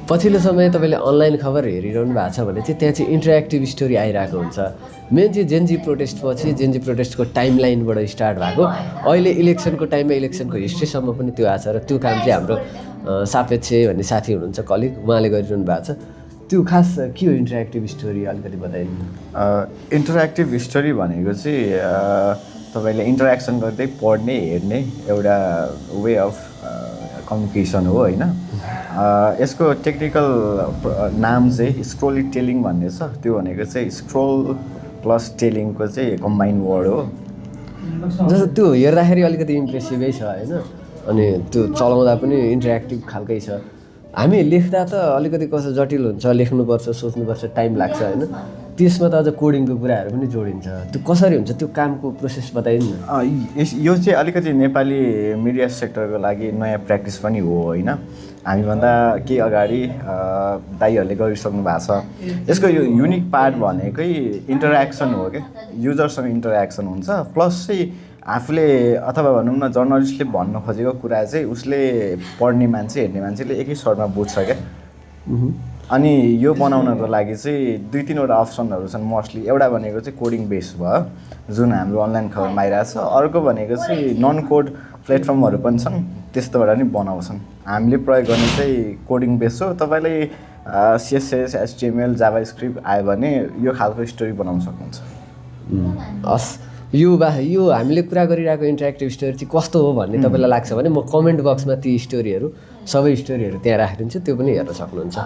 पछिल्लो समय तपाईँले अनलाइन खबर हेरिरहनु भएको छ भने चाहिँ त्यहाँ चाहिँ इन्टरेक्टिभ स्टोरी आइरहेको हुन्छ। मेन चाहिँ जेनजी प्रोटेस्टपछि जेनजी प्रोटेस्टको टाइमलाइनबाट स्टार्ट भएको अहिले इलेक्सनको टाइममा इलेक्सनको हिस्ट्रीसम्म पनि त्यो आएको छ र त्यो काम चाहिँ हाम्रो सापेक्ष भन्ने साथी हुनुहुन्छ कलिग, उहाँले गरिरहनु भएको छ। त्यो खास के हो इन्टरेक्टिभ स्टोरी अलिकति बताइदिनु। इन्टरेक्टिभ स्टोरी भनेको चाहिँ तपाईँले इन्टरेक्सन गर्दै पढ्ने हेर्ने एउटा वे अफ कम्युनिकेसन हो होइन। यसको टेक्निकल नाम चाहिँ स्क्रोली टेलिङ भन्ने छ। त्यो भनेको चाहिँ स्क्रोल प्लस टेलिङको चाहिँ कम्बाइन वर्ड हो। जस्तो त्यो हेर्दाखेरि अलिकति इम्प्रेसिभै छ होइन, अनि त्यो चलाउँदा पनि इन्टरेक्टिभ खालकै छ। हामी लेख्दा त अलिकति कस्तो जटिल हुन्छ, लेख्नुपर्छ, सोच्नुपर्छ, टाइम लाग्छ होइन। त्यसमा त अझ कोडिङको कुराहरू पनि जोडिन्छ। त्यो कसरी हुन्छ त्यो कामको प्रोसेस बताइदिनु न। यो चाहिँ अलिकति नेपाली मिडिया सेक्टरको लागि नयाँ प्र्याक्टिस पनि हो होइन। हामीभन्दा केही अगाडि दाइहरूले गरिसक्नु भएको छ। यसको यो युनिक पार्ट भनेकै इन्टरेक्सन हो क्या, युजरसँग इन्टरेक्सन हुन्छ। प्लस चाहिँ आफूले अथवा भनौँ न जर्नलिस्टले भन्न खोजेको कुरा चाहिँ उसले पढ्ने मान्छे, हेर्ने मान्छेले एकै स्वरमा बुझ्छ क्या। अनि यो बनाउनको लागि चाहिँ 2-3वटा अप्सनहरू छन् मोस्टली। एउटा भनेको चाहिँ कोडिङ बेस भयो जुन हाम्रो अनलाइन खबरमा आइरहेको छ। अर्को भनेको चाहिँ नन कोड प्लेटफर्महरू पनि छन्, त्यस्तोबाट नि बनाउँछन्। हामीले प्रयोग गर्ने चाहिँ कोडिङ बेस हो। तपाईँले CSS, HTML, जाभास्क्रिप्ट आयो भने यो खालको स्टोरी बनाउन सक्नुहुन्छ। हस्, यो हामीले कुरा गरिरहेको इन्टरेक्टिभ स्टोरी चाहिँ कस्तो हो भन्ने तपाईँलाई लाग्छ भने म कमेन्ट बक्समा ती स्टोरीहरू सबै स्टोरीहरू त्यहाँ राखिदिन्छु, त्यो पनि हेर्न सक्नुहुन्छ।